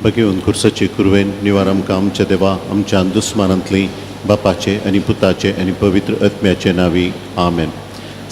भगेवन खुर्साचे कुरवेन निवार आमकां आमच्या देवा आमच्या दुस्मानांतली बापाचे आनी पुताचे आनी पवित्र आत्म्याचे नांवी आमेन.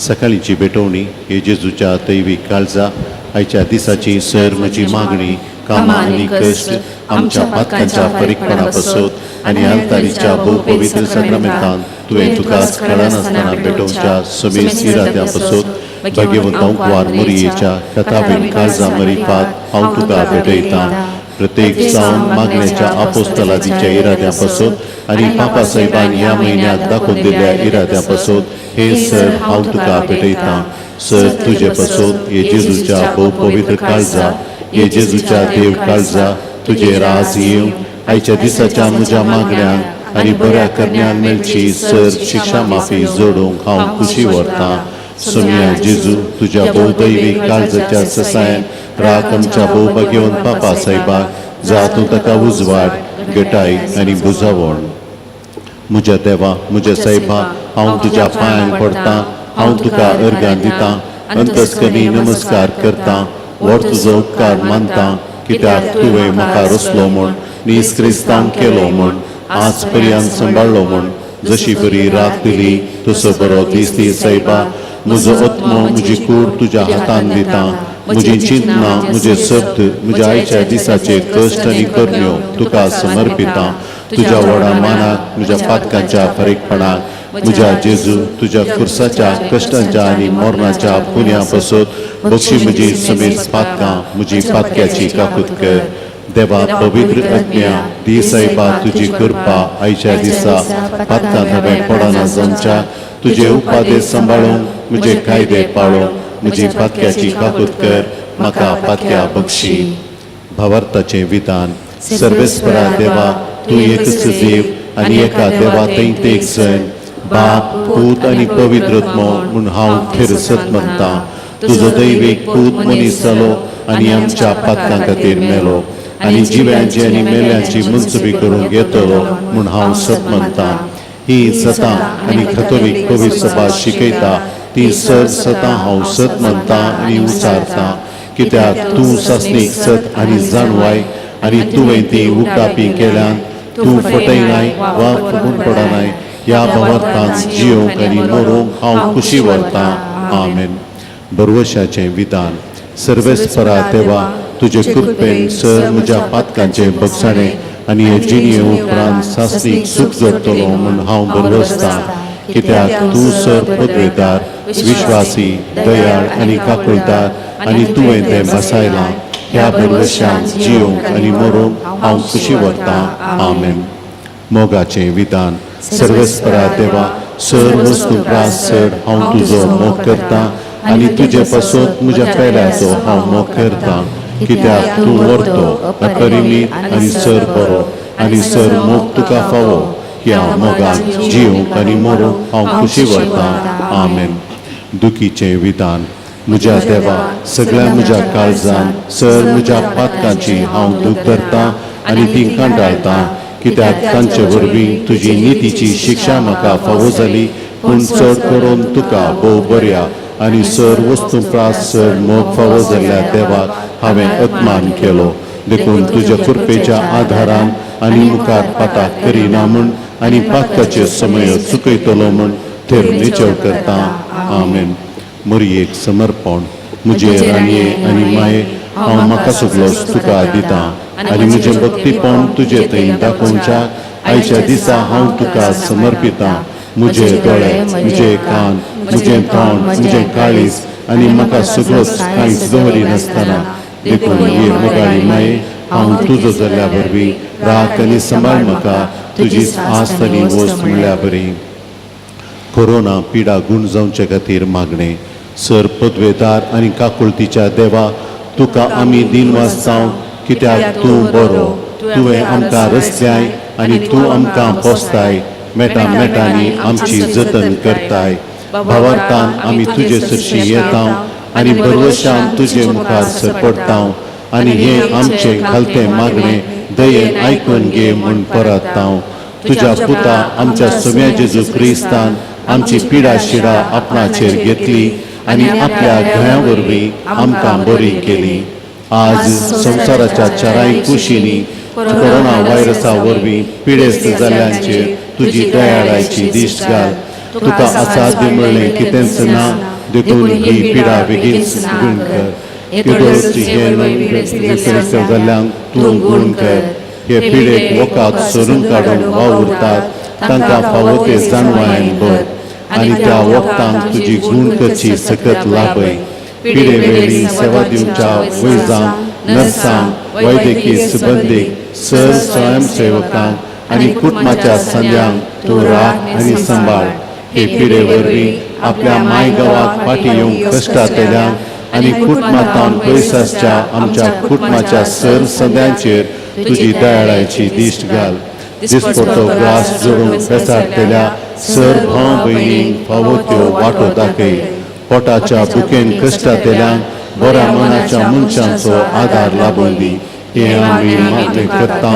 सकाळीची भेटवणी. हे जेजूच्या दैवीक काळजा, आयच्या दिसाची सर म्हजी मागणी, कामां आनी कश्ट आमच्या पातकांच्या फारीकपणा पासत आनी आल्तारीच्या भोव पवित्र साक्रामेंतान तुवें तुकाच कळनासतना भेटोवच्या समेस इराद्यां पासत भाग्यवंत कुवार मोरयेच्या कथाबीन काळजा मरिफात हांव तुका भेटयतां. प्रत्येक जावन मागण्याच्या आपोस्तलादीच्या इराद्यां पासत आनी पापा साहेबान ह्या म्हयन्याक दाखोवन दिल्ल्या इराद्यां पासत हे सर हांव तुका भेटयतां. सर तुजे पासत हे जेजूच्या भोव पवित्र काळजा, हे जेजूच्या देव काळजा, तुजे राज येवं. आयच्या दिसाच्या म्हज्या मागण्यांक आनी बऱ्या करण्यांक मेळची सर शिक्षा माफी जोडूंक हांव खुशी व्हरतां. सोमया जेजू, तुज्या भोवदैवी काळजाच्या ससायन राख आमच्या भोवभाग्यवंत पापा साहेबाक, जा तूं ताका उजवाड, गटाय आनी बुजावण. म्हज्या देवा, म्हज्या साहेबा, हांव तुज्या पांयांक पडटा, हांव तुका अर्गां दितां, अंतस्कनी नमस्कार करता, व्हड तुजो उपकार मानता, कित्याक तुवें म्हाका रचलो म्हूण, नीस क्रिस्तांव केलो म्हूण, आज पर्यंत सांबाळ्ळो म्हूण, जशी बरी रात दिली तसो बरो दीस दी. सायबा, म्हजो आत्मो, म्हजी कूड तुज्या हातान दिता. म्हजी चिंतना, म्हजे शब्द, म्हज्या आयच्या दिसाचे कश्ट आनी करण्यो तुका समर्पिता. तुज्या व्हडा मानाक, म्हज्या पातकांच्या फारीकपणाक, म्हज्या जेजू, तुज्या खुर्साच्या कश्टांच्या आनी मरणाच्या पुण्या पासत बक्षी म्हजी समेज पातकां, म्हजी पातक्याची काकूत कर. देवा पवित्र आत्म्या, दी सायबा तुजी कृपा आयच्या दिसा पातकां हांवें पडना जावच्या, तुजे उपादेश सांबाळूंक, म्हजे कायदे पाळूंक म्हजी पातक्याची काकूत कर, म्हाका पातक्या बक्षी. भावार्थाचें विधान. सर्वेस्परा देवा, तूं एकच देव आनी एका देवा थंय एक जण बाप, पूत आनी पवित्र आत्मो म्हूण हांव थेर सत मानता. तुजो दैवीक पूत मनीस जालो आनी आमच्या पातकां खातीर मेलो आनी जिव्यांची आनी मेल्यांची मनसुबी करूंक येतलो म्हूण हांव सत मानता. ही सतां आनी कथोलीक पवित्र सभा शिकयता ती सर सतां हांव सत मानता आनी उचारता, कित्याक तूं सासणीक सत आनी जाणवाय आनी तुवें ती उक्तापी केल्यान. तूं फटयनाय वा फुगून पडनाय. ह्या भावार्थान जियोंक आनी मरूंक हांव खुशी व्हरतां. आमेन. बरवशाचें विधान. सर्वेस्परा देवा, तुजे कृपेन सर म्हज्या पातकांचें बगसाणें आनी हे जिणये उपरांत सासणीक सूख जोडटलो म्हूण हांव बरवसतां, कित्याक तूं सर पदवेदार, विश्वासी, दयाळ आनी काकुळदार आनी तुवें तें बसायलां. ह्या बरवशान जियोंक आनी मरूंक हांव खुशी व्हरतां. आमेन. मोगाचें विधान. सर्वेस्परा देवा, सर वस्तू प्रास चड हांव तुजो मोग करता आनी तुजे पासत म्हज्या पेल्याचो हांव मोग करता, कित्याक तूं व्हरतो, अपरिमीत आनी सर बरो आनी सर मोग तुका फावो. ह्या मोगान जियोंक आनी मरूंक हांव खुशी व्हरतां. आमेन. दुखीचें विधान. म्हज्या देवा, सगळ्या म्हज्या काळजान सर म्हज्या पातकांची हांव दूख धरता आनी ती कंटाळटा, कित्याक तांचे वरवीं तुजी नितीची शिक्षा म्हाका फावो जाली. पूण चड करून तुका भोव बऱ्या आनी सर वस्तू प्रास चड मोग फावो जाल्ल्या देवाक हांवें अपमान केलो. देखून तुज्या कृपेच्या आधारान आनी मुखार पाताक करिना म्हूण आनी पातकाचे समय चुकयतलो म्हूण थेर निचेव करता. आमेन. मोरयेक समर्पण. म्हजे राणये आनी माये, हांव म्हाका सगळोच तुका दिता आनी म्हजें भक्तीपण तुजे थंय दाखोवच्या आयच्या दिसा हांव तुका समर्पिता. म्हजे दोळे, म्हजे कान, म्हजें तोंड, म्हजें काळीज आनी म्हाका सगळोच कांयच दवरिनासतना. देखून ये मोगाळी माये, हांव तुजो जाल्ल्या वरवीं राख आनी सांबाळ म्हाका, तुजी आस्त आनी वस्त म्हणल्या बरी. कोरोना पिडा गूण जावचे खातीर मागणें. सर पदवेदार आनी काकुळतीच्या देवा, तुका आमी दिनवास जावं, कित्याक तूं बरो. तुवें आमकां रचल्याय आनी तूं आमकां पोसताय, मेटा मेटांनी आमची जतन करताय. भावार्थान आमी तुजे सरशी येता आनी भरवशान तुजे मुखार सरपडटा आनी हें आमचें घालतें मागणें दयेन आयकून घे म्हूण परत. तुज्या पुता आमच्या सोम्या जेजू क्रिस्तान आमची पिडा शिडा आपणाचेर घेतली आनी आपल्या घाया वरवीं आमकां बरी केली. आज संवसाराच्या चाराय कुशींनी कोरोना व्हायरसा वरवीं पिडेस्त जाल्ल्यांचेर तुजी दयाळाची दिश्ट घाल. तुका असाध्य म्हणलें कितेंच ना, देखून ही पिडा बेगीन गुण कर. येदोळची हे पिडेस्त जाल्ल्यांक तूं गुण कर. हे पिडेक वखाद सोडून काडूंक वावुरतात तांकां फावो ते जाणवायेन भर आनी त्या वखदांक तुजी गुण करची सकत लाभय. पिडे वेळी सेवा दिवच्या वैजांक, नर्सांक, वैद्यकीय सिबंदीक, सर स्वयंसेवकांक आनी कुटुंबाच्या संद्यांक तूं राख आनी सांबाळ. हे पिडे वरवीं आपल्या माय गांवाक फाटीं येवंक कश्टांतल्यांक आनी कुटुंबांत पयस आसच्या आमच्या कुटुंबाच्या सर संद्यांचेर तुजी दयाळाची दिश्ट घाल. दिसपडतो ग्रास जोडूंक पेसाडटल्या सर भाव भयणींक फावो त्यो वाटो दाखय. पोटाच्या बुकेन कश्टांतल्यांक बऱ्या मनाच्या मनशांचो आदार लाबून दी. हे आमी मागणें करता.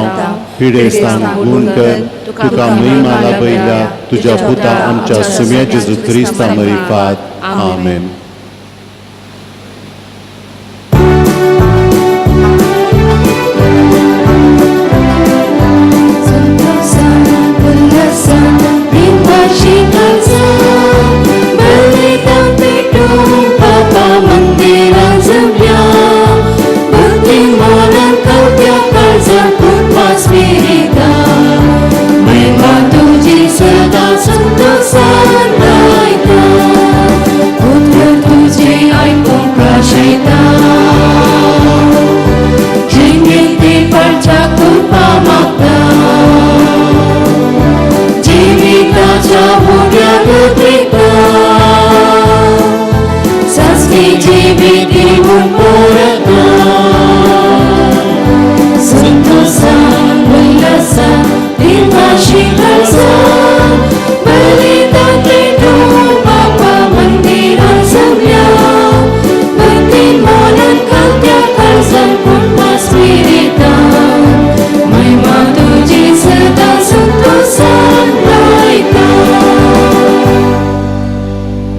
पिडेस्तांक गुण कर. तुका महिमा लाभयल्या तुज्या पुता आमच्या सुम्या जेजू क्रिस्ता मरिफात. आमेन.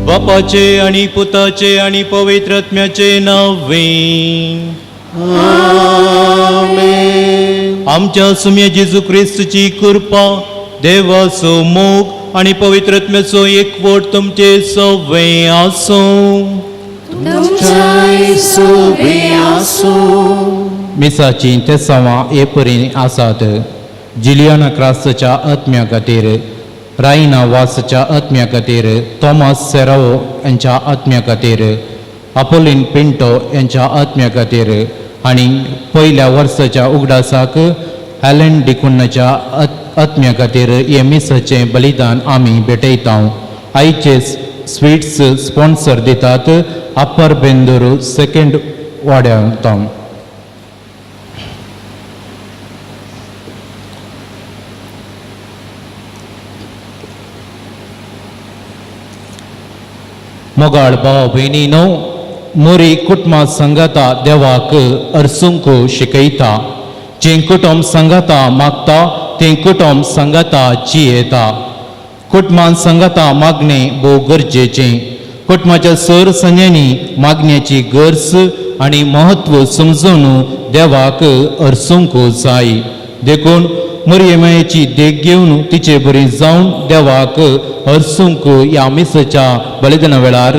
बापाचे आणि पुताचे आणि पवित्र आत्म्याचे नावे. आमच्या सुम्या जेजू क्रिस्तची कृपा, देवाचो मोग आणि पवित्र आत्म्याचो एकवट तुमचे सवे आसूं. मिसाची तेसांवां हे परीन आसात. जिलियाना क्रास्तच्या आत्म्या खातीर, रायना वासच्या आत्म्या खातीर, थॉमस सेरावो यांच्या आत्म्या खातीर, अपोलीन पिंटो यांच्या आत्म्या खातीर आनी पयल्या वर्साच्या उगडासाक एलन डिकुन्नाच्या आत्म्या खातीर हे मिसाचें बलिदान आमी भेटयता. आयचे स्वीट्स स्पॉन्सर दितात अप्पर बेंदूर सेकंड वाड्यांत. मोगाळ भाव भयणीनो, मोरी कुटुंबा संगाता देवाक अर्सूंक शिकयता. जें कुटुंब संगाता मागता तें कुटुंब संगाता जियेता. कुटुंबान संगाता मागणें भोव गरजेचें. कुटुंबाच्या सर संज्यांनी मागण्याची गरज आनी म्हत्व समजून देवाक अर्सूंक जाय. देखून मरियमायेची देख घेवन तिचे बरी जावन देवाक अर्सूंक ह्या मिसाच्या बलिदाना वेळार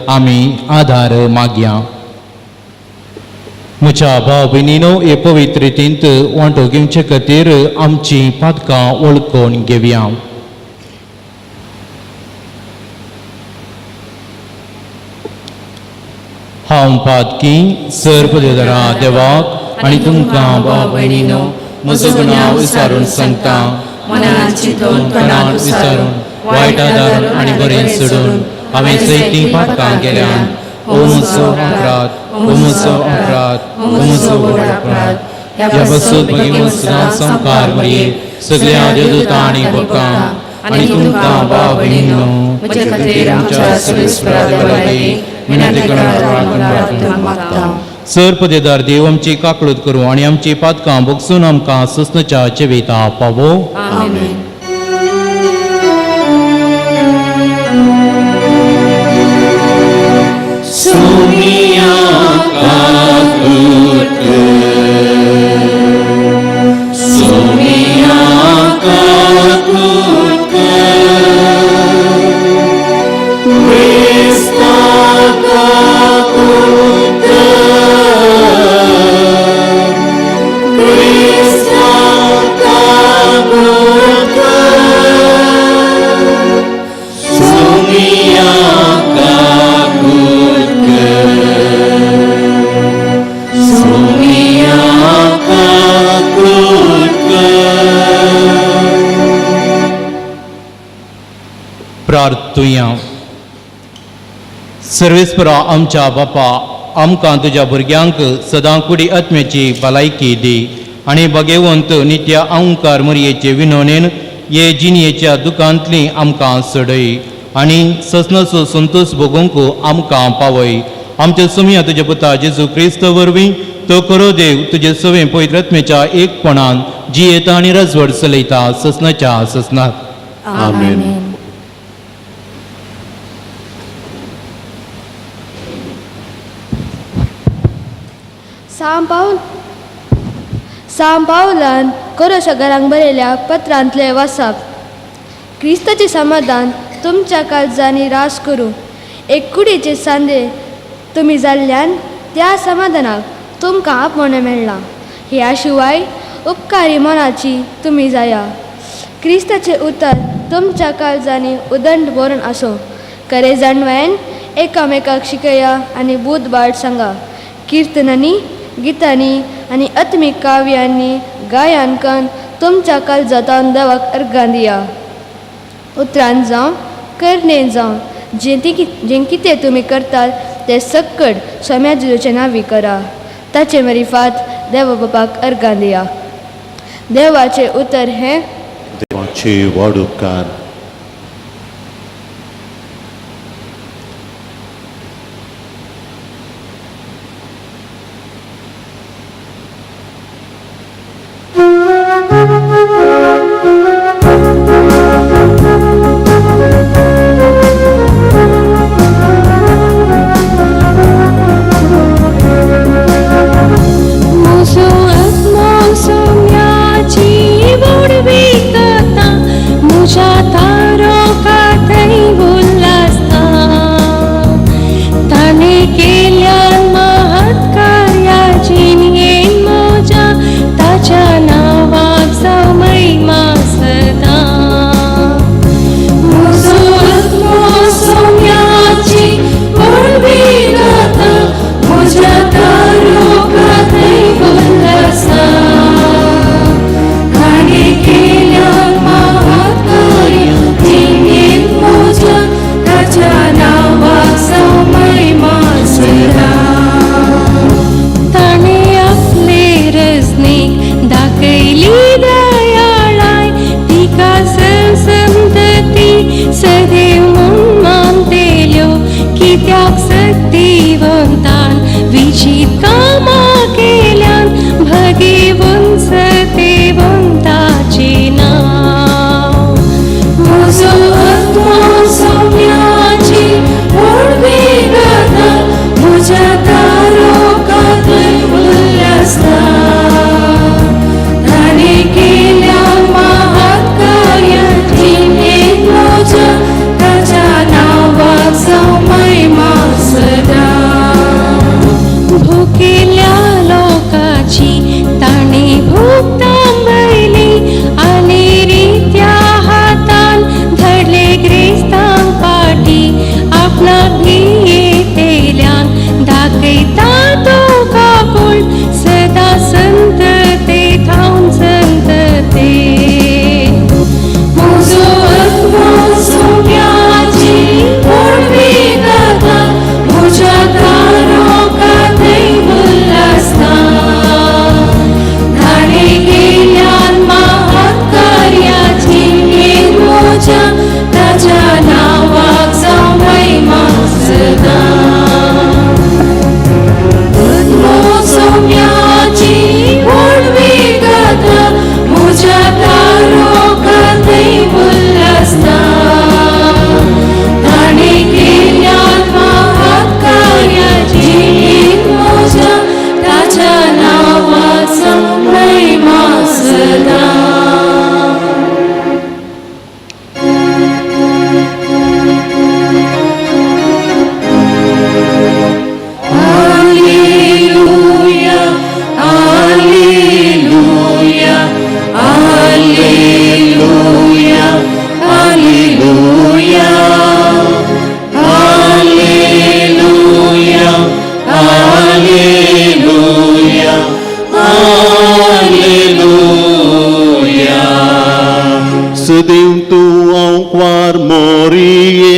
आमी आदार मागया. म्हज्या भाव भयणीनो, हे पवित्र रितींत वांटो घेवचे खातीर आमची पातकां वळखून घेवया. हांव पातकी सर्व देवाक आनी तुमकां भाव भयणीनो म्हजो गुणाव विचारून सांगता. मनान चिंतून तोंडान विचारून वायट आदार आनी बरें सोडून हांवें सयतीं पातकां केल्यान. ओ म्हजो अपराध, ओ म्हजो अपराध, ओ म्हजो व्हड अपराध. ह्या पासून मागीर सदां संवकार मरये सगळ्या देवदूतां आनी भक्तांक आनी तुमकां भाव भयणींनो म्हजे खातीर आमच्या सर्वेस्परा देवा लागीं विनंती करून मागता. सर पदेदार देव आमची काकळूत करूं आनी आमची पातकां भोगसून आमकां सोंसण्याच्या जिविता पावो. आमेन. सुनिया काकुत प्रार्थुया. सर्वेस्परा आमच्या बापा, आमकां तुज्या भुरग्यांक सदां कुडी आत्म्याची भलायकी दी आनी बगेवंत नित्या अंकार मरयेचे विनोणेन हे जिणयेच्या दुकांतली आमकां सोडय आनी ससनाचो संतोश भोगूंक आमकां पावय. आमच्या सुमया तुज्या पुता जेजू क्रिस्त वरवीं, तो खरो देव तुजे सवें पवित्र आत्म्याच्या एकपणान जियेता आनी रजवड चलयता ससनाच्या ससनात. आमेन. सांव पावलान कोरोसगरांक बरयल्या पत्रांतलें वासाप. क्रिस्ताचें समाधान तुमच्या काळजांनी रास करूं. एक कुडीचे सांदे तुमी जाल्ल्यान त्या समाधानाक तुमकां आपवणें मेळ्ळां. ह्या शिवाय उपकारी मनाची तुमी जाया. क्रिस्ताचें उतर तुमच्या काळजांनी उदंड भरून आसूं. खरें जाणवायेन एकामेकाक शिकया आनी बूद बाट सांगा. किर्तनांनी, गितांनी आनी आत्मीक काव्यांनी गायन कन्न तुमच्या काळजांत देवाक अर्गां दिया. उतरान जावं, करणेन जावं, जें कितें तुमी करतात तें सक्कड सोम्या जेजूचें नांवी करा. ताचे मरिफात देवा बापाक अर्गां दिया. देवाचें उतर हें. देवाचे व्हड उपकार. मोसो आत्मो सोम्याची व्हडवीकता, म्हज्या तारो काथंय उल्लासता. ताणें केल्यान महत् कार्यां जिणेन म्हज्या, ताच्या नांवाक जावं महिमा सदां. म्हजो आत्मो सोम्याची व्हडवीकता, म्हज्या तारो काथंय उल्लासता. ताणें केल्यान महत् कार्यां जिणेन म्हज्या, ताच्या नांवाक जावं महिमा सदां. ताणें आपले रजनीक दाखयली दयाळाय, तिका संतती सदैव म्हूण मानतेल्यो. कित्याक सक्तिवंतान विजीत कामां केल्यान, भगेवन सतेवंताचें नांव. म्हजो आत्मो सोम्याची व्हडवीकता, म्हज्या तारो काथंय उल्लासता. ताणें केल्या महत् कार्यां जिणेंत म्हज्या, ताच्या नांवाक जावं महिमा सदैव तूं आंकवार मोरिये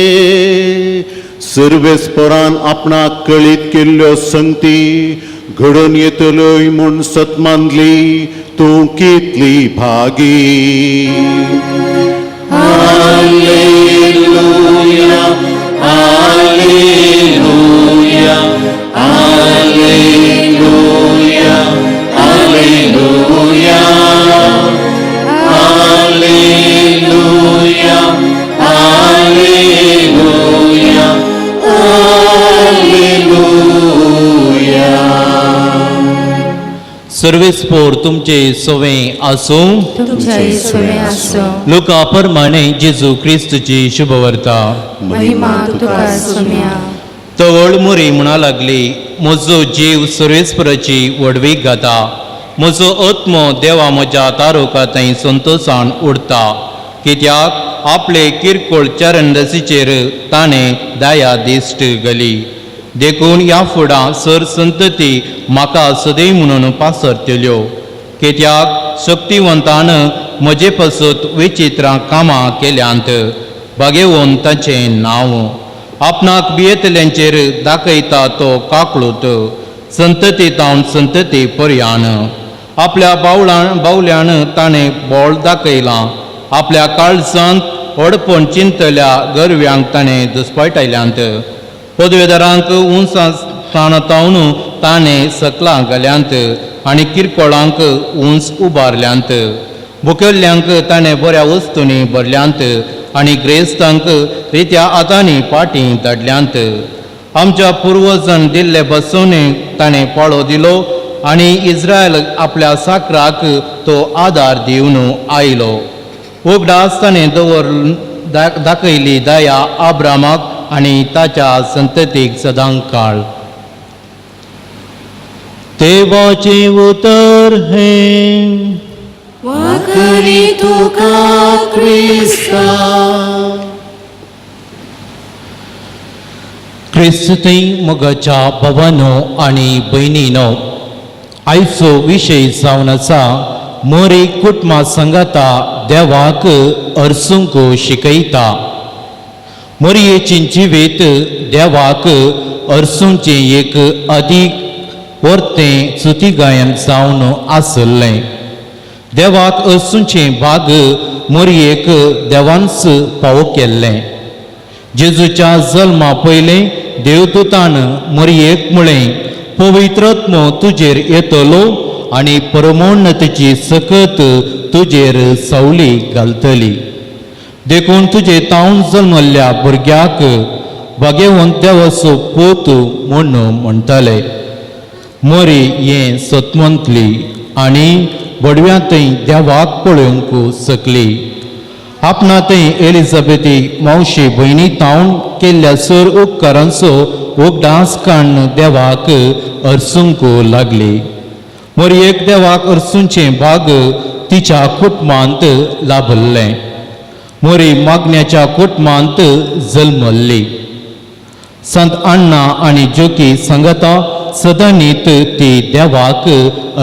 सर्वेस्परान आपणाक कळीत केल्ल्यो संगती घडोवन येतल्योय म्हूण सत मानली तूं कितली भागी. सर्वेस्पोर तुमचे सवे आसूं. तुमच्या सवे आसूं. लुका प्रमाणे जेजू क्रिस्तची शुभवार्ता. महिमा तुका सोम्या. तवळ मुरी म्हणा लागली, म्हजो जीव सर्वेस्पराची व्हडवीक गाता, म्हजो आत्मो देवा म्हज्या तारुका थंय संतोशान उडता, कित्याक आपले किरकोळ चरणदसीचेर ताणें दया दिश्ट घाली. देखून ह्या फुडां सर संतती म्हाका सदैव म्हणून पासरतल्यो, कित्याक शक्तिवंतान म्हजे पासत विचित्रां कामां केल्यांत. बागेवन ताचें नांव आपणाक भियेतल्यांचेर दाखयता तो काकळूत संतती तावन संतती पर्यान. आपल्या बावल्यान ताणें बोळ दाखयलां, आपल्या काळजांत अडपण चिंतल्या गरव्यांक ताणें दुस्पायटल्यांत. पदवेदारांक उंच स्थानातावन ताणें सकलां घाल्यांत आनी किरकोळांक उंच उबारल्यांत. भुकेल्ल्यांक ताणें बऱ्या वस्तूंनी भरल्यांत आनी ग्रेस्तांक रित्या हातांनी पाटीं धाडल्यांत. आमच्या पुर्वजान दिल्ले बसवणे ताणें पाळो दिलो आनी इस्रायल आपल्या साकराक तो आदार दिवन आयलो. उगडास ताणें दवर दाखयली दया आब्रामाक आनी ताच्या संततीक सदां काळ. देवाचें उतर हें. वाकरी तुका क्रिस्ता. क्रिस्तय मोगाच्या भावानो आनी भयणीनो, आयचो विशय जावन आसा मोरी कुटुंबा सांगाता देवाक अर्सूंक शिकयता. मोरयेचें जिवीत देवाक अर्सूंचें एक अदीक वर्तें सुतिगायन जावन आसलें. देवाक अर्सूंचें भाग मोरयेक देवानच फावो केल्लें. जेजूच्या जल्मा पयलें देवदूतान मोरयेक म्हळें, पवित्रात्मो तुजेर येतलो आनी परमोन्नतीची सकत तुजेर सावली घालतली, देखून तुजे तावन जल्मल्ल्या भुरग्याक भाग्यवंत देवाचो पूत म्हूण म्हणटाले. मोरी हें सतमंतली आनी बडव्यांतय देवाक पळोवंक शकली. आपणा थंय एलिझाबेथी मावशी भयणी तावन केल्ल्या सर उपकारांचो उगडास काडून देवाक अर्सूंक लागली. मोरयेक देवाक अर्सूंचें भाग तिच्या कुटुंबांत लाभल्लें. मोरी मागण्याच्या कुटुंबांत जल्मल्ली. संत अण्णा आनी ज्योती सांगता सदांनीत ती देवाक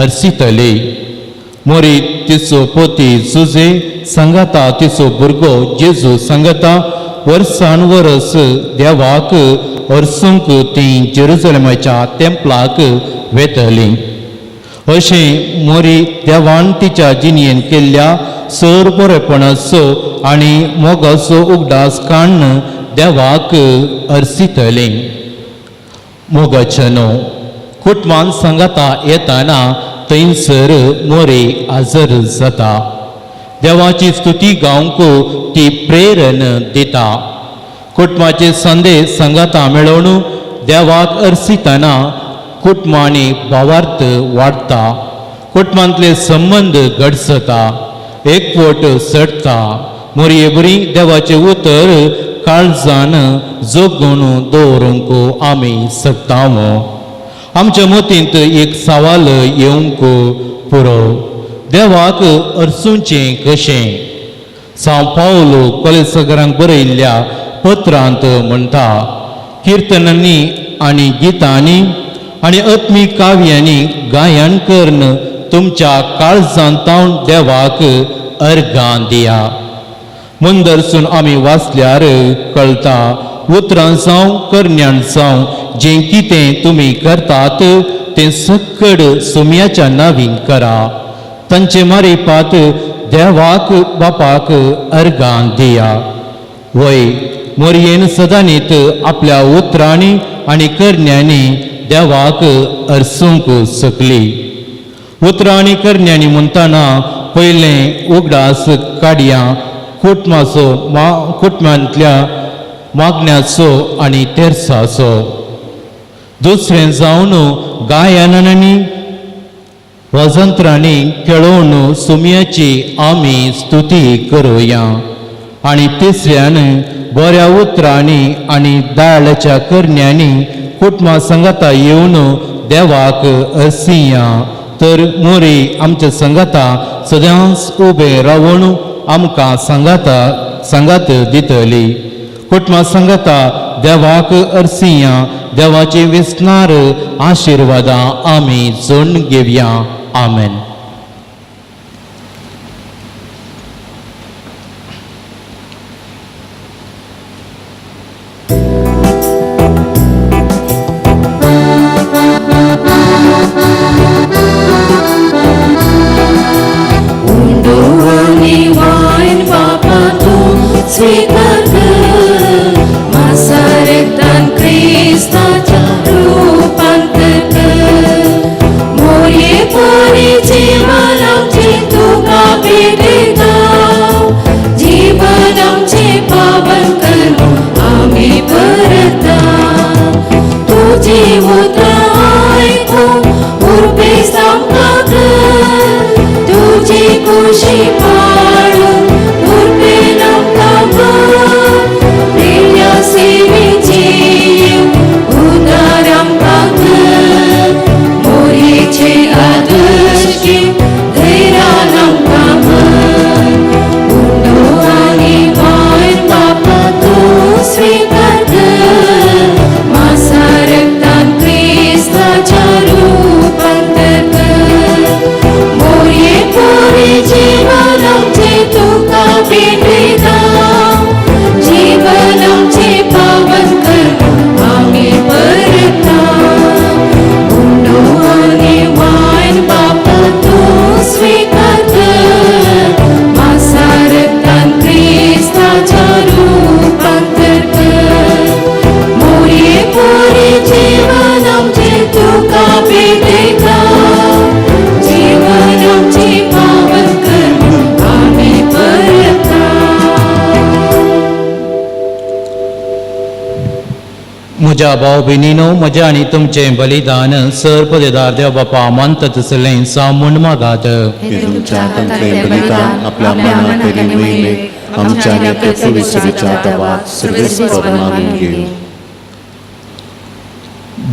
अर्सितली. मोरी तिचो पोती जुजे सांगाता तिचो भुरगो जेजू सांगाता वर्सान वरस देवाक अर्सूंक ती जेरुजलेमाच्या तेंपलाक वेतली. अशें मोरी देवान तिच्या जिणेन केल्ल्या सर बरेपणाचो आनी मोगाचो उगडास काडून देवाक अर्सितली. मोगाचें न्हू कुटुंबान सांगाता येताना थंयसर मोरी हाजर जाता. देवाची स्तुती गावंक ती प्रेरण दिता. कुटुंबाचे संदेश सांगाता मेळोवन देवाक अर्सितना कुटुंबांनी भावार्थ वाडटा, कुटुंबांतले संबंद घडसता, एकवट चडटा. मोरये बरी देवाचें उतर काळजान जगून दवरूंक आमी शकता. आमच्या मतींत एक सवाल येवंक पुरो, देवाक अर्सूंचें कशें? सांव पावलो कॉलेजगरांक बरयल्ल्या पत्रांत म्हणटा, किर्तनांनी आनी गितांनी आनी आत्मीक काव्यांनी गायन करून तुमच्या काळजांत देवाक अर्गां दिया. मुंदरसून आमी वाचल्यार कळटा उतरां जावं करण्यान जावं जें कितें तुमी करतात तें सक्कड सोम्याच्या नावीन करा. तांचे मारिपात देवाक बापाक अर्गां दिया. वय मोरयेन सदांनीत आपल्या उतरांनी आनी करण्यांनी देवाक अर्सूंक शकली. उतरां आनी करण्यांनी म्हणटना पयलें उगडास काडया कुटुंबाचो कुटुंबांतल्या मागण्याचो आनी तेर्साचो. दुसरें जावन गायनांनी वजंत्रांनी खेळोवन सुम्याची आमी स्तुती करुया. आनी तिसऱ्यान बऱ्या उतरांनी आनी दाळाच्या करण्यांनी कुटुंबा संगता येवन देवाक असिया. तर मोरी आमच्या संगता सदांच उबें रावून आमकां सांगाता सांगात दितली. कुटुंबा संगता देवाक अर्सिया देवाचे विस्नार आशिर्वादां आमी जोडून घेवया. आमेन. उंडो आनी वायन बापा तूं स्वीकार कर, मासा रक्तान क्रिस्ताच्या रुपांतर कर. मोरये परी जीवन आमचें तुका भेटयता, जीवन आमचें पावन करून आमी परता. तुजी उतरां आयकूंक उर्बेस्त आमकां कर, तुजी खुशी पाळूंक उर्बेन आमकां कर. प्रिया सेवेची उदार आमकां कर, मोरयेचे आदर्श घेवन धैर्यान आमकां भर. उंडो आनी वायन बापा तूं स्वीकार कर, मासा रक्तान क्रिस्ताच्या रुपांतर कर. मोरये परी जीवन आमचें तुका भेटयता, जीवन आमचें पावन करून आमी परता. उंडो आनी वायन बापा तूं स्वीकार कर, मासा रक्तान क्रिस्ताच्या रुपांतर कर. मोरये परी जीवन आमचें तुका भेटयता, जीवन आमचें पावन करून आमी परता. म्हज्या भाव भयणीनो, म्हजें आनी तुमचें बलिदान सर पदेदार देव बापा मानता तसलें जावं म्हूण मागात. हे तुमच्या हातांतलें बलिदान आपल्या मनात आनी महिमेक आमच्या आनी आपल्या पवित्र देवाक सर्वेस्पर मानून घेवं.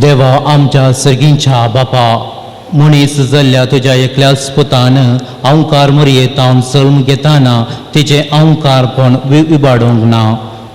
देवा आमच्या सर्गींच्या बापा, मनीस जाल्ल्या तुज्या एकल्याच पुतान अंकार मोरयेतावन जल्म घेताना तिचें अंकारपण इबाडूंक ना,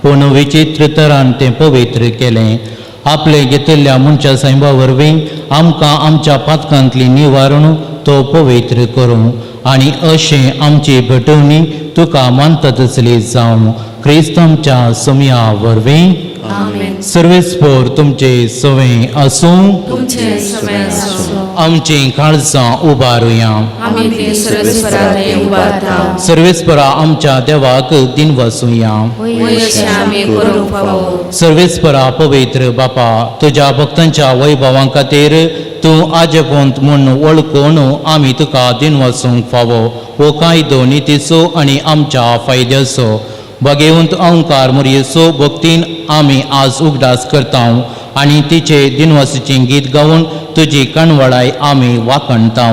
पूण विचित्र तरान तें पवित्र केलें. आपलें घेतिल्ल्या मनशा सायबा वरवीं आमकां आमच्या पातकांतली निवारण तो पवित्र करूं आनी अशें आमची भेटवणी तुका मानता तसली जावं. क्रिस्त आमच्या सोमया वरवीं. आमेन. सर्वेस्पोर तुमचे सवय आसूं. तुमचे समय आसूं. आमचीं काळजां उबारुया. आमी ती सर्वेस्पराक उबारता. सर्वेस्परा आमच्या देवाक दिन वसुया. वय अशें आमी करूंक फावो. सर्वेस्परा पवित्र बापा, तुज्या भक्तांच्या वैभवां खातीर तूं आजेपोंत म्हूण वळखून आमी तुका दिन वसूंक फावो. हो कायदो नितीचो आनी आमच्या फायद्याचो बागेवंत अंकार मोरयेचो भक्तीन आमी आज उगडास करता आनी तिचे दिनवासीचें गीत गावन तुजी काणवळाय आमी वाखणता.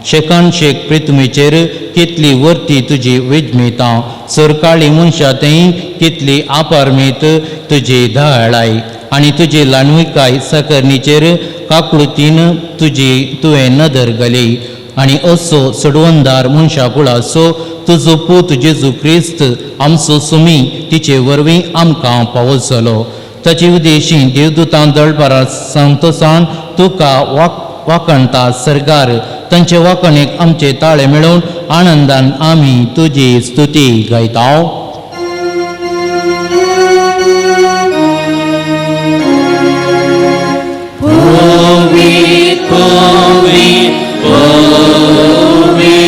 शेकान शेक पृथ्वीचेर कितली वर्ती तुजी विजमिता, सरकाळी मनशां थंय कितली आपारमीत तुजी दयाळाय आनी तुजी ल्हानविकाय साकरणीचेर काकळुतीन तुजी तुवें नदर घाली आनी असो सडवंदार मनशा कुळाचो तुजो पूत जेजू क्रिस्त आमचो सुमी तिचे वरवीं आमकां पावो जालो. ताचे उदेशी देवदूतां दळपारा संतोसान तुका वाखणता सरकार तांचे वाखणेक आमचे ताळे मेळोवन आनंदान आमी तुजी स्तुती गायता. पवी पवी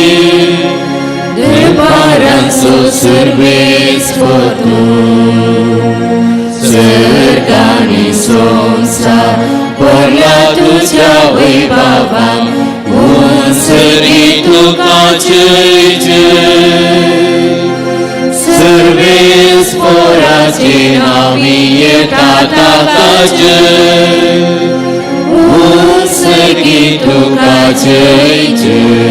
दरबारांचो सर्वेस तूं सर्गानी संवसार भरला तुज्या वैभवान उंचरी तुका जय जय सर्वेस्पराचे नावी येता ताका जय उंचरी तुका जय जय.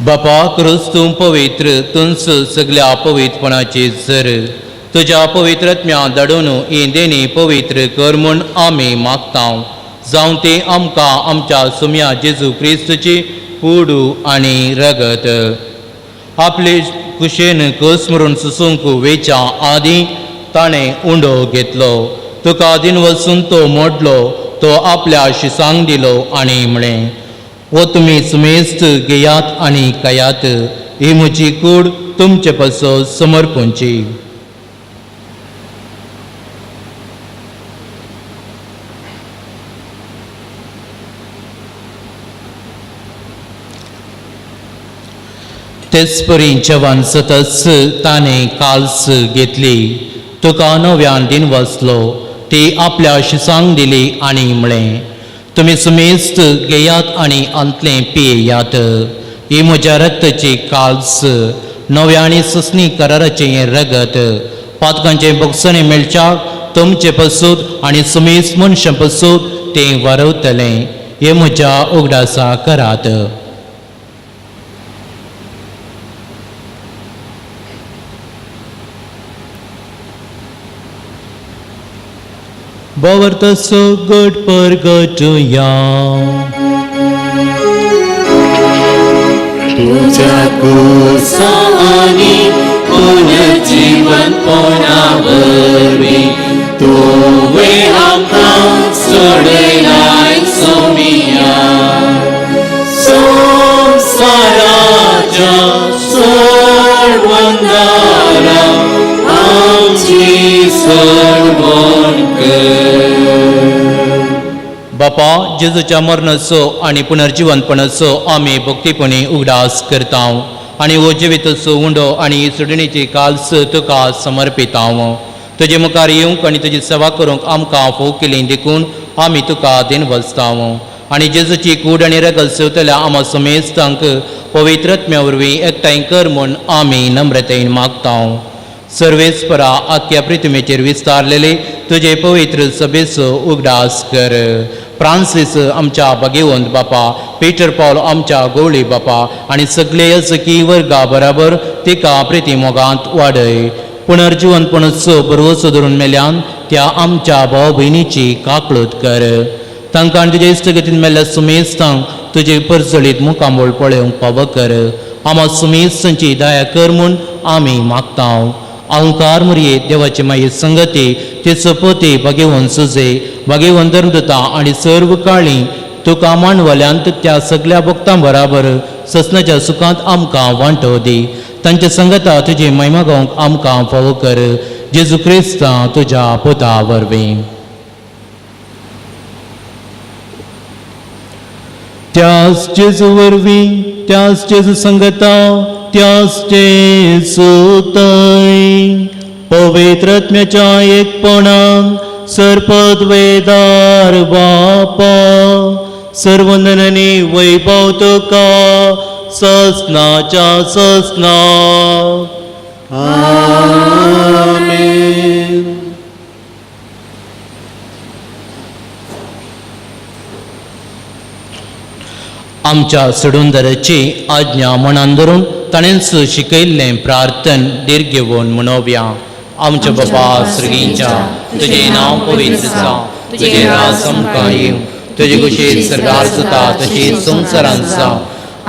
बापा क्रिस्तू पवित्र तुंच सगल्या पवित्रपणाची जर तुज्या पवित्रत्म्या धाडून ही देणी पवित्र कर म्हूण आमी मागता जावं ती आमकां आमच्या सुम्या जेजू क्रिस्तूची कुडू आनी रगत. आपले कुशेन कस म्हणून सुसूंक वेच्या आदीं ताणें उंडो घेतलो, तुका दिन वचून तो मोडलो, तो आपल्या शिसांक दिलो आनी म्हळें, वो तुमी सुमेस्त घेयात आनी खायात, ही म्हजी कूड तुमचे पासत समर्पणची. तेच परी जेवण सतच ताणें काल्स घेतली, तुका नव्यान दिन वसलो, ती आपल्या शिसांक दिली आनी म्हळें, तुमी सुमेस्त घेयात आनी अंतलें पियेयात, ही म्हज्या रक्ताची काल्स, नव्या आनी ससनी कराराचें हें रगत, पातकांचें भोगसणें मेळच्याक तुमचे पसूत आनी सुमेस्त मनशां पसूत तें वारवतलें, हें म्हज्या उगडासा करात. बावर्तसो गट परगटुया. तुझ्या कुसानी पुनर्जीवनपणा वरवीं तुवें आमकां सोडयलाय सोमिया. संवसाराच्या सोडवंदारा आमची सोडवण कर. बापा जेजूच्या मरणाचो आनी पुनर्जीवनपणाचो आमी भक्तीपणी उगडास करता आनी हो जिविताचो उंडो आनी सुडणीची काल्स तुका समर्पिता. तुजे मुखार येवंक आनी तुजी सेवा करूंक आमकां फोव केली देखून आमी तुका दिन वचता आनी जेजूची कूड आनी रगत सेवतल्या आमा समेस्तांक पवित्रत्म्या वरवीं एकठांय कर म्हूण आमी नम्रतेन मागता. सर्वेस्परा आख्या पृथ्वीचेर विस्तारलेले तुजे पवित्र सभेचो उगडास कर. फ्रांसीस आमच्या भागेवंत बापा, पीटर पावल आमच्या गोवळी बापा आनी सगळे यजकी वर्गा बराबर तिका प्रिती मोगांत वाडय. पुनर्जीवनपणाचो बरवसो धरून मेल्यान त्या आमच्या भाव भयणीची काकळूत कर. तांकां तुजे इश्टगतीन मेल्ल्या सुमेस्तांक तुजे परजळीत मुखामोळ पळोवंक फावो कर. आमा सुमेस्तांची दया कर म्हूण आमी मागता. अहंकार मुरये देवाची मागीर संगती तेचो पोती भागेवन सुजे भागेवन धर्मदुता आनी सर्व काळी तुका मांडवल्यांत त्या सगल्या भक्तां बराबर ससनाच्या सुखांत आमकां वांटो दी. तांच्या संगता तुजी महिमा गावंक आमकां फावो कर. जेजू क्रिस्ता तुज्या पुता वरवीं. त्याच जेजू वरवीं, त्याच जेजू संगता, त्याच जेजू तय पवित्रत्म्याच्या एकपणान सर्पद्वेदार बापा सर्वननी वैभव तुका ससनाच्या ससना. आमेन. आमच्या सोडूनदाराची आज्ञा मनान धरून ताणेंच शिकयल्लें प्रार्थन दीर्घ घेवन म्हणोवया. आमच्या बाबा सर्गींच्या, तुजें नांव पवित्र जावं, तुजें राज आमकां येवं, तुजे कुशीन सरकार जाता तशी संवसारांत जावं.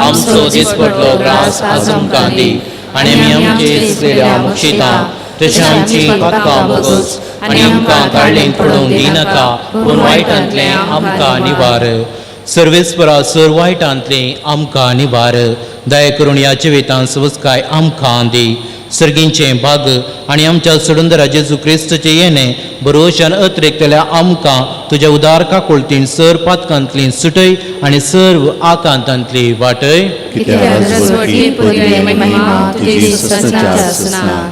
आमचो दिसपटलो ग्रास आज आमकां दी आनी आमी आमचे सगळ्या मुक्षिता तशें आमची पातकां बोगस आनी आमकां काडलें पडोवंक दिनाका, पूण वायटांतलें आमकां निवार. सर्वेस्परा सर वायटांतलें आमकां निवार. दया करून ह्या जिवितांत सवसकाय आमकां दी. सर्गींचें भाग आनी आमच्या सोडूंदरा जेजू क्रिस्तचें येणें बरोवशान अत्रेकतल्या आमकां तुज्या उदार काकुळतीन सर पातकांतली सुटय आनी सर्व आकांतांतली वाटय. कित्याक राजवटी पदवी आनी महिमा तुजी ससनाच्या ससना.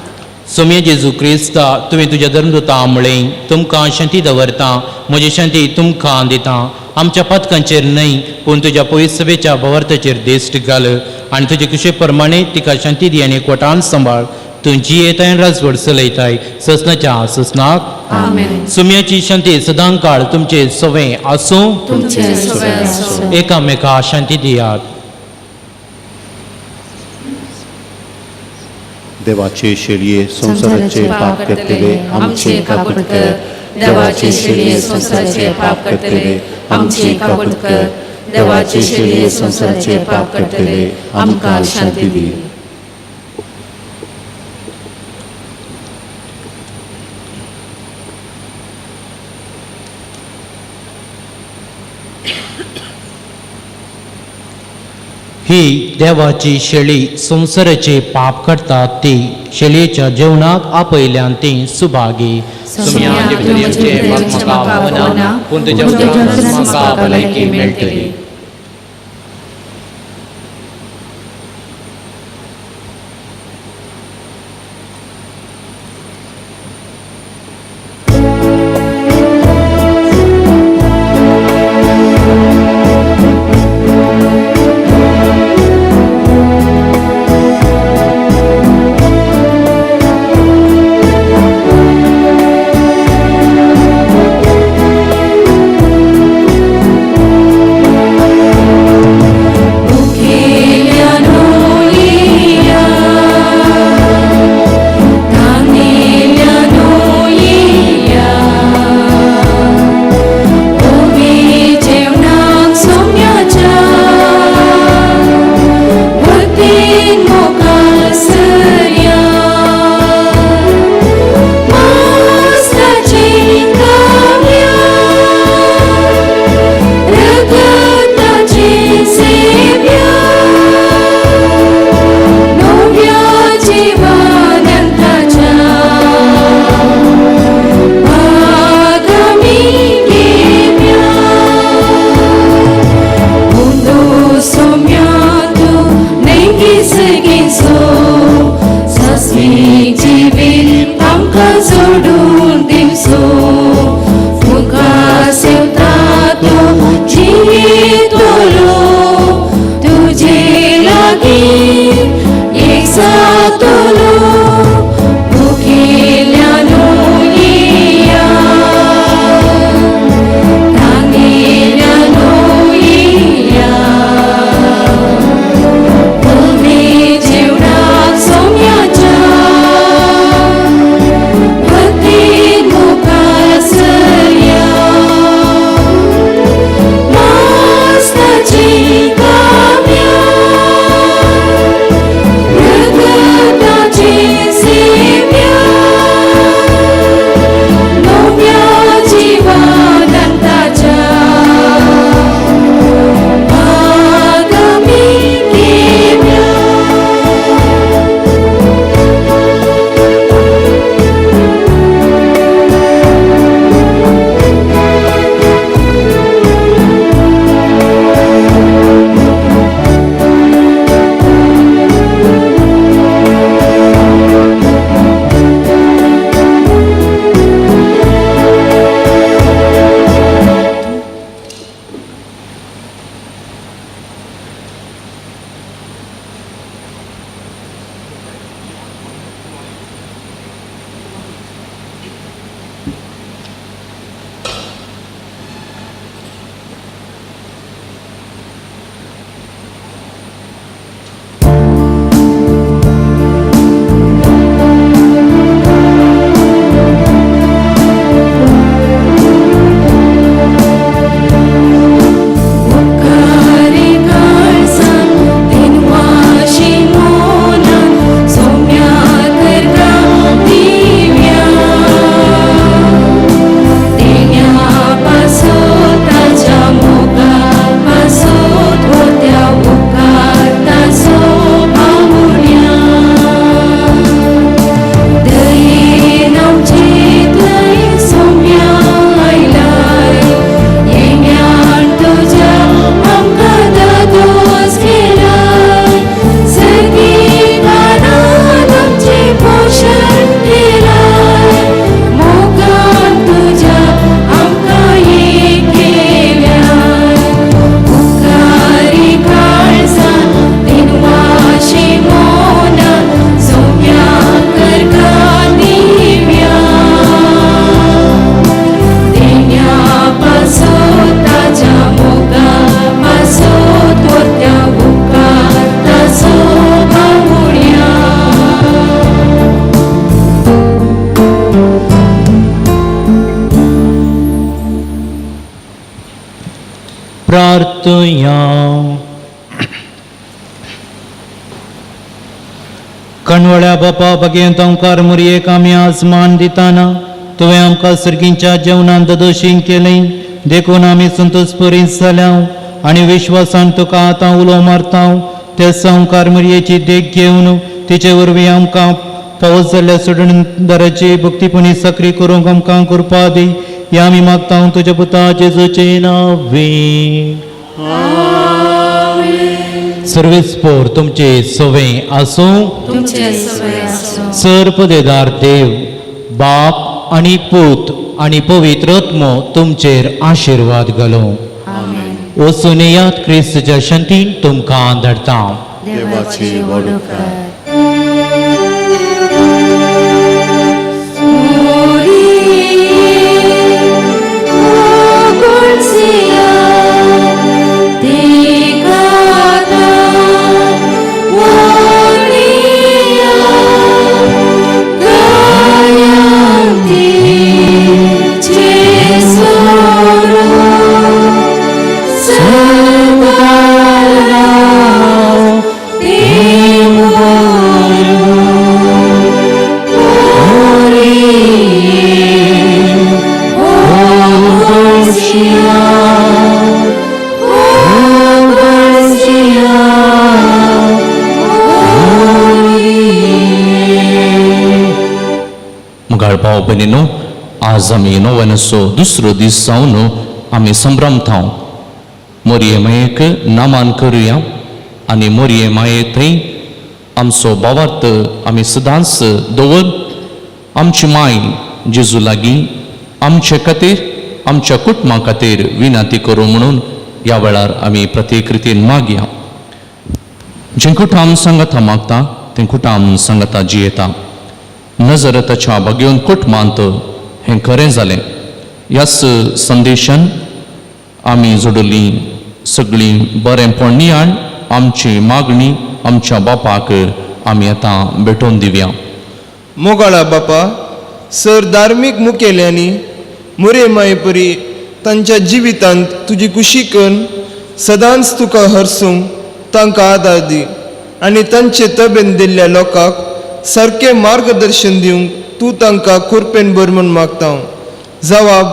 सोम्या जेजू क्रिस्ता, तुवें तुज्या धर्मदूता म्हळें, तुमकां शांती दवरता, म्हजी शांती तुमकां दिता. आमच्या पातकांचेर न्हय पूण तुज्या पवित्र सभेच्या भवार्थाचेर दिश्ट घाल आनी तुजे कुशे प्रमाणे तिका शांती दी आनी एकवटान सांबाळ. तूं जियेताय आनी राजवट चलयताय ससनाच्या ससनाक. आमेन. सुम्याची शांती सदांकाळ तुमचे सवे आसूं. तुमचे सवे आसूं. एकामेका शांती दियात. देवाचे शेळये संवसाराचे पाप करतले आमचे काकूट कर. देवाचे शेळये संवसाराचे पाप करतले आमचे काकूट कर. देवाचे शेळये संवसाराचे पाप करतले आमकां शांती दी. ही देवाची शेळी संवसाराचे पाप करतात ती शेळयेच्या जेवणाक आपयल्यान ती सुभागी. सुम्या, तुमचे म्हाका पावना, पूण तुज्या उपरांत म्हाका भलायकी मेळटली. प्रार्थया. कणवळ्या बापा बगेन तुमकार मुरयेक आमी आज मान दिताना तुवें आमकां सर्गींच्या जेवणान ददोशीन केलें देखून आमी संतोष जाल्या आनी विश्वासान तुका आतां उलो मारता. ते संवकार मुरयेची देख घेवन तिचे वरवीं आमकां पावस जाल्ल्या सोडणदाराची भक्तीपणी सक्री करूंक आमकां कृपा दी. ह्या आमी मागता तुज्या पुता जेजूचे नांवे. सर्वेस्पोर तुमचे सवे आसूं. तुमचे सवे आसूं. सर्पदेदार देव बाप आनी पूत आनी पवित्र आत्मो तुमचेर आशिर्वाद घालूं. वचून येयात, क्रिस्तच्या शांतीन तुमकां धाडटा. देवाची व्हड उपकार. मुगाळ भाव भयणीनो, आज आमी नव्यानसो दुसरो दीस जावन आमी संभ्रमता. मोरये मायेक नामान करुया आनी मोरये माये थंय आमचो भावार्थ आमी सदांच दवर. आमची माय जेजू लागीं आमचे खातीर आमच्या कुटुंबा खातीर विनंती करूं म्हणून ह्या वेळार आमी प्रत्येक रितीन मागया. जें कुटाम सांगता मागता तें कुटाम सांगता जियेता. नजरताच्या बागेवन कुटुंबांत हें खरें जालें. ह्याच संदेशान आमी जोडली सगळीं बरेंपण नियाळ आमची मागणी आमच्या बापाक आमी आतां भेटोवन दिवया. मोगाळा बापा, सर धार्मीक मुखेल्यांनी मोरे मायेपरी तांच्या जिवितांत तुजी कुशी करून सदांच तुका हरसूंक तांकां आदार दी आनी तांचे तबेन दिल्ल्या लोकांक सारकें मार्गदर्शन दिवंक तूं तांकां कुरपेन भर म्हूण मागता. जवाब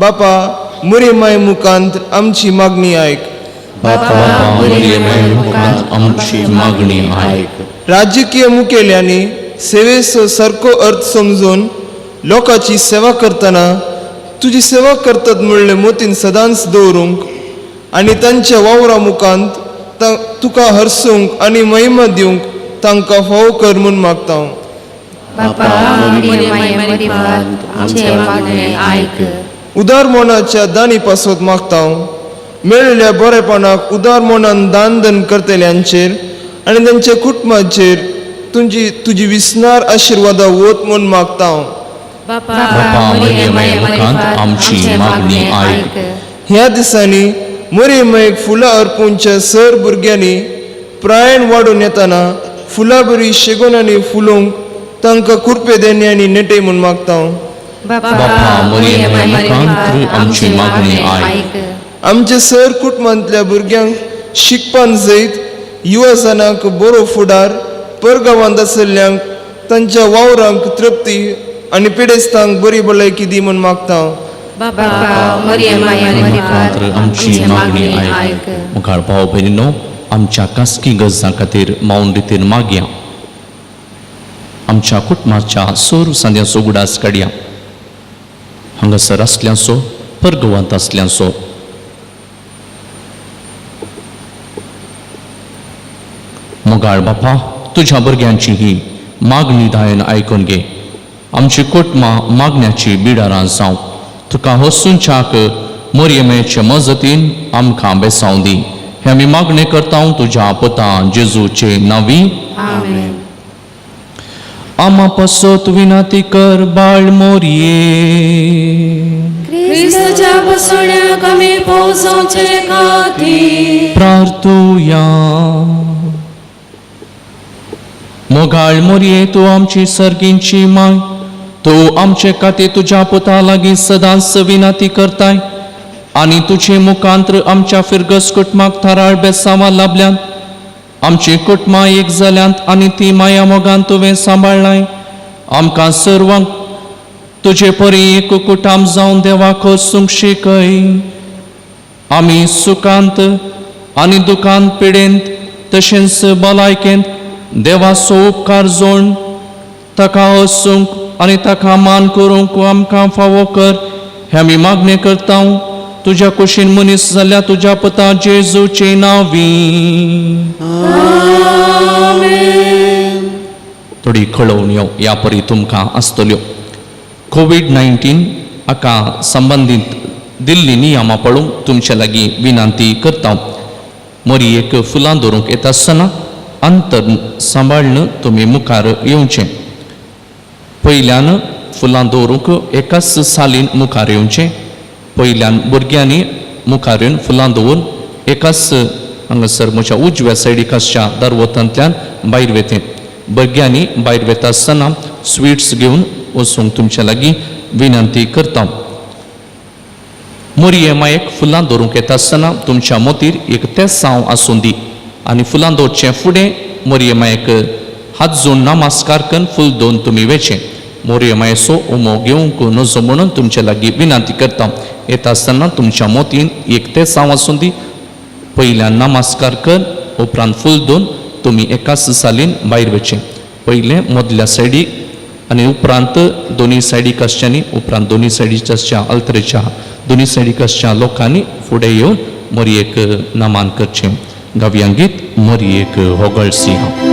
बापा, मोरे माये मुखांत आमची मागणी आयक. बापा मोरये माये मुखांत आमची मागणी आयक. राजकीय मुखेल्यांनी सेवेचो सारको अर्थ समजून लोकांची सेवा करतना तुजी सेवा करतात म्हणले मोतीन सदांच दवरूंक आनी तांच्या वावरा मुखांत तुका हरसूंक आनी महिमा दिवंक तांकां फावो कर म्हूण मागता. बापा मोरये माये मुखांत आमचे मागणे आयक. उदार मनाच्या दानी पासत मागता. मेळिल्ल्या बरेपणाक उदार मनान दान दन करतल्यांचेर आनी तांच्या कुटुंबाचेर तुजी तुजी विसनार आशिर्वादा वत म्हूण मागता. बापा बापा मोरये मोरये माये मुखांत आमची मागणी आयक. ह्या दिसांनी मोरये मायेक फुलां अर्पूंच्या सर भुरग्यांनी प्रायण वाडून येताना फुलां बरी शेगोनांनी फुलोवंक तांकां कुरपे देणे आनी नेटे म्हूण मागता. बापा बापा मोरये मोरये माये मुखांत आमची मागणी आयक. आमचे सर कुटुंबांतल्या भुरग्यांक शिकपान जैत युवा जणांक बरो फुडार परगांवांत आशिल्ल्यांक तांच्या वावरांक तृप्ती आनी पिडेस्तांक बरी भलायकी दी म्हूण मागता. बापा मोरये माये मुखांत आमची मागणी आयक. मुखार भाव भयणीनो, आमच्या खासगी गरजां खातीर मावन रितीन मागया. आमच्या कुटुंबाच्या सोर सांद्याचो उगडास काडया. हांगासर आसल्यांचो परगवांत आसल्यांचो. मोगाळ बापा, तुज्या भुरग्यांची ही मागणी दायन आयकून घे. आमची कुटुंबां मागण्याची बिडारां जावं. तुका हसूनच्याक मोरयेमेचे मजतीन आमकां बेसावं दी. हे आमी मागणी करता तुज्या पुता जेजूचे नांवी. आमेन. आमा पासत विनंती कर बाळ मोरये. क्रिस्तच्या बसण्याक आमी पोवचोचे खातीर प्रार्थुया. मोगाळ मोरये, तूं आमची सर्गींची माय, तूं आमचे खातीर तुज्या पुता लागीं सदांच विनंती करताय. आनी तुजे मुखांत्र आमच्या फिरगस कुटुंबाक थाराळ बेसांवां लाबल्यांत. आमची कुटुंबां एक जाल्यांत आनी ती माया मोगान तुवें सांबाळ्ळाय. आमकां सर्वांक तुजे परी एक कुटाम जावन देवाक हसूंक शिकय. आमी सुखांत आनी दुखांत पिडेंत तशेंच भलायकेंत देवाचो उपकार जोड ताका हसूंक आनी ताका मान करूंक आमकां फावो कर हें आमी मागणें करता तुज्या कुशीन मनीस जाल्या तुज्या पुता जेजूचे नांवी. थोडी कळोवण्यो ह्या परी तुमकां आसतल्यो. कोवीड 19 हाका संबंदीत दिल्ली नियमां पळोवंक तुमचे लागीं विनंती करता. मोरयेक फुलां दवरूंक येता आसतना अंतर सांबाळून तुमी मुखार येवचें. पयल्यान फुलां दवरूंक एकाच सालीन मुखार येवचें. पयल्यान भुरग्यांनी मुखार येवन फुलां दवरून एकाच हांगासर म्हज्या उजव्या सायडीक आसच्या दरवतांतल्यान भायर वेतें. भुरग्यांनी भायर वेता आसतना स्विट्स घेवन वचूंक तुमचे लागीं विनंती करता. मोरये मायेक फुलां दवरूंक येता आसतना तुमच्या मोतीर एक तेसांव आसूं दी आनी फुलां दवरचें फुडें मोरये मायेक हात जोडून नमस्कार करून फूल दवरून तुमी वेचें. मोरये मायेचो उमो घेवंक नजो म्हणून तुमचे लागीं विनंती करता. येता आसतना तुमच्या मोतीन एक तेसांव आसूं दी. पयल्यान नमस्कार कर उपरांत फूल दवरून तुमी एकाच सालीन भायर वचचें. पयलें मदल्या सायडीक आनी उपरांत दोनी सायडीक आसच्यांनी उपरांत दोनी सायडीच्या आसच्या अल्तरेच्या दोनी सायडीक आसच्या लोकांनी फुडें येवन मोरयेक नमान करचें. गावयां गीत मोरयेक होगळसिंह.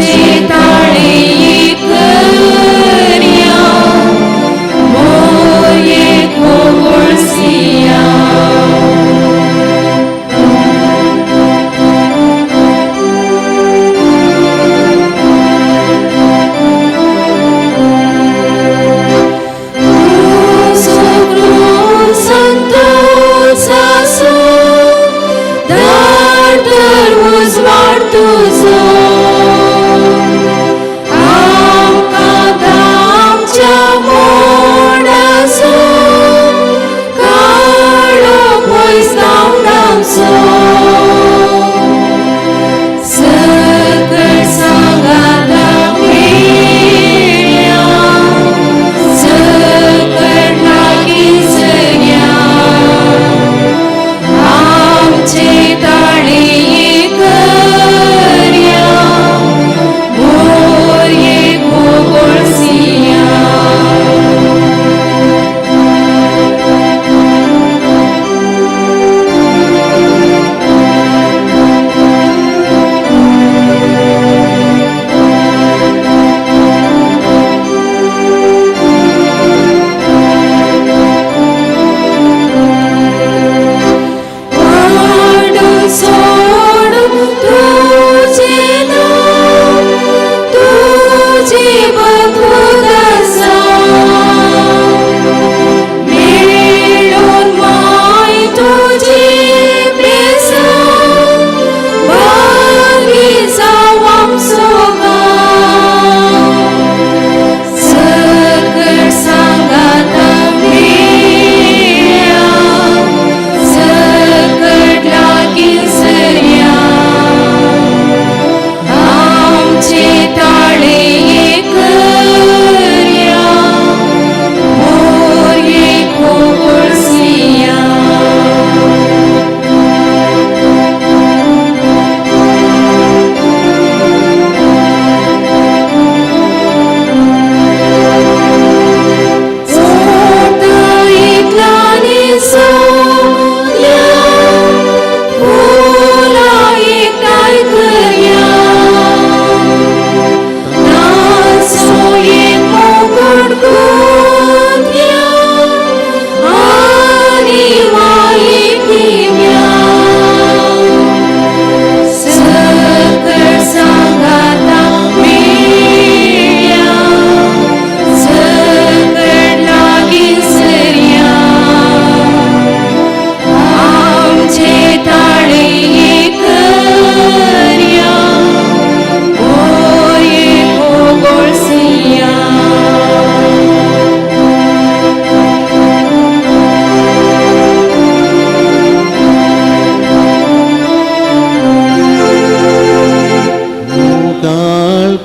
आमचे ताळे करया मोरये कोगोळसिया.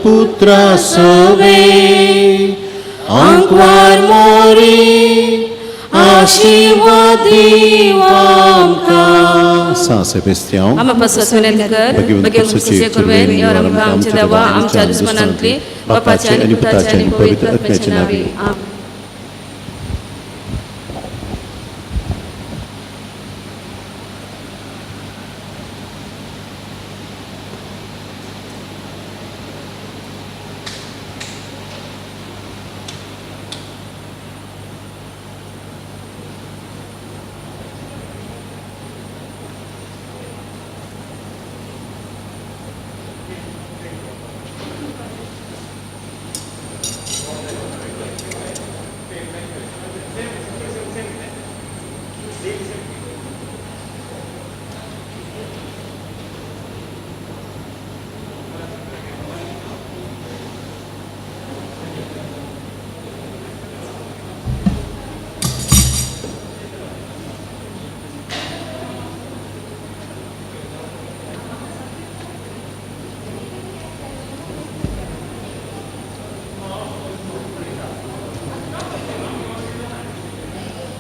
पुत्रा सोवे आंकवार मोरी आशीर्वाद आमकां. सा सेबेस्तियांव आमा पासत विनंती कर भगवंत क्रिस्ताचे कृपेन निवार आमकां आमच्या देवा आमच्या दुस्मनांतली बापाच्या आनी पुताच्या आनी पवित्र आत्म्याच्या नांवी. आमेन.